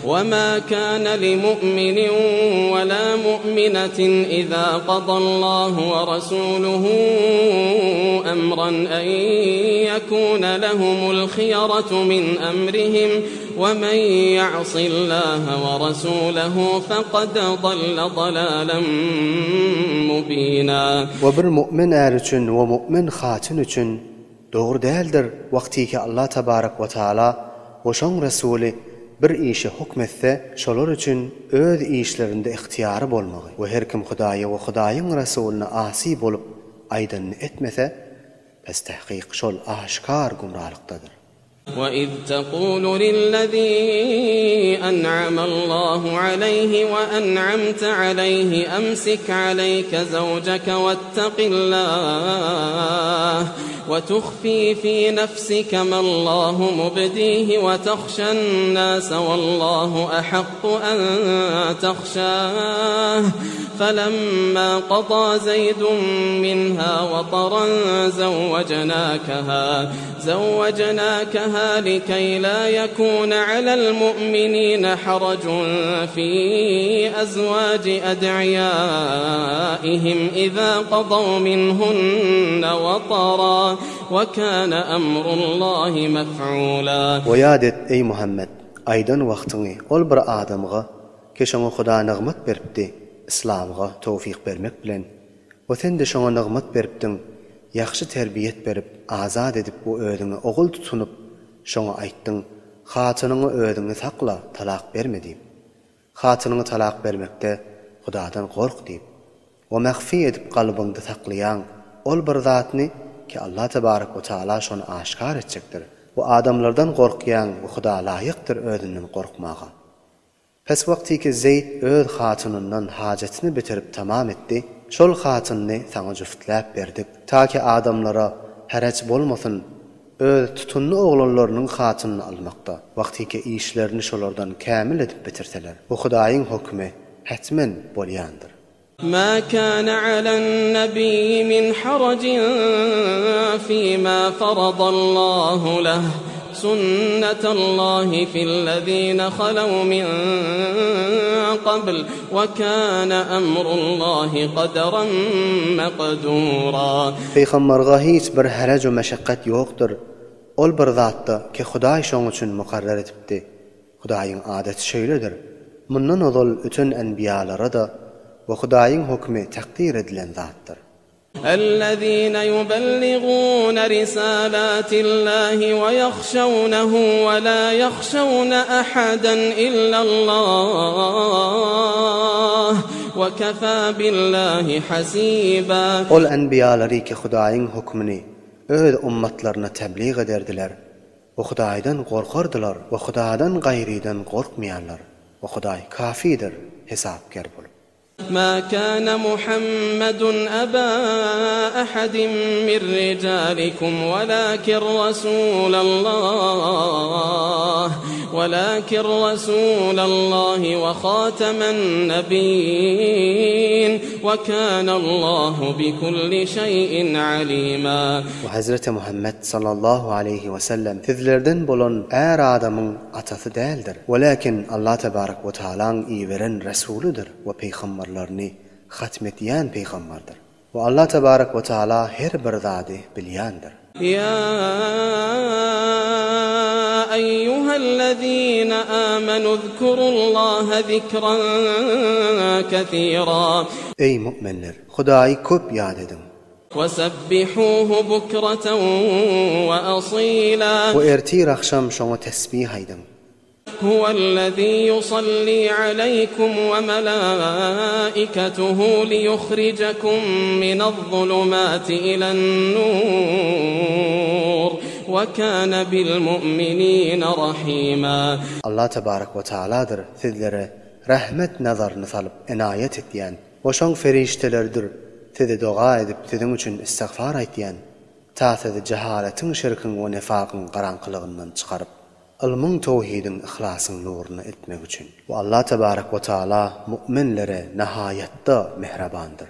وما كان لمؤمن ولا مؤمنة إذا قضى الله ورسوله أمرا أن يكون لهم الخيرة من أمرهم ومن يعص الله ورسوله فقد ضل ضلالا مبينا. We bir mu'min är üçin we mu'min hatyn üçin Dogry däldir, wagtyky Allah tabarak we taala we şoň Resuly bir işe hukm etse, şolar üçin öz işlerinde ygtyýary bolmagy we her kim Hudaýa we Hudaýyň Resulyna asy bolup aýdanyny etmese, pes tahkyk şol aşkar gumralykdadyr. وَإِذْ تَقُولُ لِلَّذِي أَنْعَمَ اللَّهُ عَلَيْهِ وَأَنْعَمْتَ عَلَيْهِ أَمْسِكْ عَلَيْكَ زَوْجَكَ وَاتَّقِ اللَّهَ وَتُخْفِي فِي نَفْسِكَ مَا اللَّهُ مُبْدِيهِ وَتَخْشَى النَّاسَ وَاللَّهُ أَحَقُّ أَن تَخْشَاهُ فَلَمَّا قَضَىٰ زَيْدٌ مِّنْهَا وَطَرًا زَوَّجْنَاكَهَا زَوَّجْنَاكَهَا لِكَيْ لَا يَكُونَ عَلَى الْمُؤْمِنِينَ حَرَجٌ فِي أَزْوَاجِ أَدْعِيَائِهِمْ إِذَا قَضَوْا مِنْهُنَّ وَطَرًا وَكَانَ أَمْرُ اللَّهِ مَفْعُولًا. We ýat et, eý Muhammet, aýdan wagtyňy ol bir adamga, ki şoňa Huda nygmat beripdi, yslamga towfyk bermek bilen, we sen-de şoňa nygmat beripdiň, ýagşy terbiýet berip, azat edip we özüňe ogul tutunyp, şoňa aýtdyň, Hatynyňy özüňe sakla, talak berme diýip. Hatynyňy talak bermekde Hudadan gork diýip. We mahfi edip kalbyňda saklaýaň ol bir zatny ki Allah tebarek we taala şony aşkar etjekdir. We adamlardan gorkýaň we Huda laýykdyr özünden gorkmaga. Pes wagtyky Zeýd öz hatynyndan hajatyny bitirip tamam etdi, şol hatynyny saňa jüftläp berdik, ta ki adamlara hereç bolmasyn öz tutunly oglanlarynyň hatynyny almakda, wagtyky işlerini şolardan kämil edip bitirseler. Bu Hudaýyň hökümi hetmen bolýandyr. ما كان على النبي من حرج فيما فرض الله له سنة الله في الذين خلوا من قبل وكان أمر الله قدرا مقدورا. Pygamberge hiç bir herec we meşakgat ýokdur, ol bir zatda ki Hudaý şoň üçin mukarrar edipdi. Hudaýyň adaty şeýledir, mundan ozal öten enbiýalara-da we Hudaýyň hökümi takdyr edilen zatdyr. Ellezine ýubelligune risalatillahi we ýahşawnehu we la ýahşawne ahadan illallah we kefa billahi hasiba. Ol enbiýalary ki Hudaýyň hökümini öz ummatlaryna teblig ederdiler we Hudaýdan gorkardylar we Hudadan gaýrydan gorkmaýarlar we Hudaý kafidir hesapker bolup. ما كان محمد أبا أحد من رجالكم ولكن رسول الله ولكن رسول الله وخاتم النبيين وكان الله بكل شيء عليما. We Hezreti Muhammet sallallahu aleýhi we sellem sizlerden bolan är adamyň atasy däldir. Welakin Allah tebarek we taalaň iberen Resulydyr we pygamberlerini hatm edýän pygamberdir. We Allah tebarek we taala her bir zady bilýändir. Ýa eýýuhellezine amenu zkurullaha zikran kesira. Eý mu'minler! Hudaýy köp ýat ediň. Wesebbihuhu bukreten we asila. We ertir-agşam şoňa tesbih aýdyň. Huwellezî yusallî aleýkum we melâiketuhu liyuhrijekum minezzulumâti ilen-nûr we kâne bil-mu'minîne rahîmâ. Allah tebarek we tealadyr sizlere rehmet nazaryny salyp enaýat etýän we şoň perişdeleridir size doga edip siziň üçin istigfar aýtýan ta sizi jehaletiň şirkiň we nifakyň garaňkylygyndan çykaryp Ylmyň towhidiň yhlasyň nuruna eltmek üçin. We Allah tebarek we taala mu'minlere nahaýatda mähribandyr.